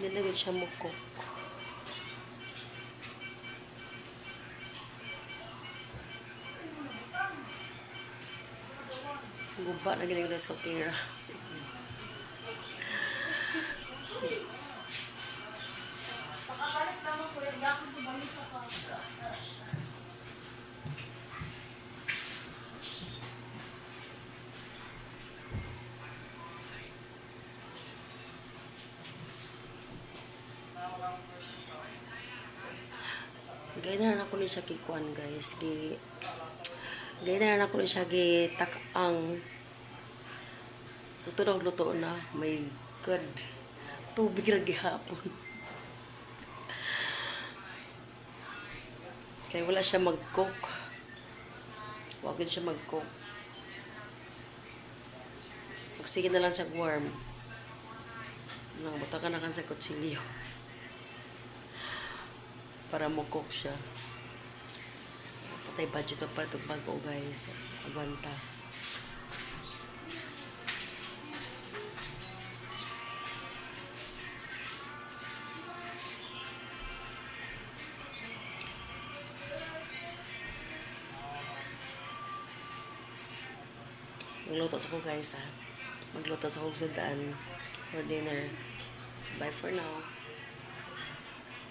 Hindi na gud siya mo-cook. Guba na gini rice cooker. Pakabalik naman ko yung yakon ko balisa pa. Gaya na ako ni siya kikuan, guys. Gaya na ako ni siya gitak-ang. Luto na og luto na. My God. Tubig ra gihapon. Kaya wala siya mag-cook. Wag yun siya mag-cook. Magsige na lang siya warm. Nang buta ka na kan sa kutsilyo. Para mo cook siya. Patay budget pa para itong bago, guys. Agwanta. Magluto sa ko, guys, ha. Magluto sa kong sundaan for dinner. Bye for now.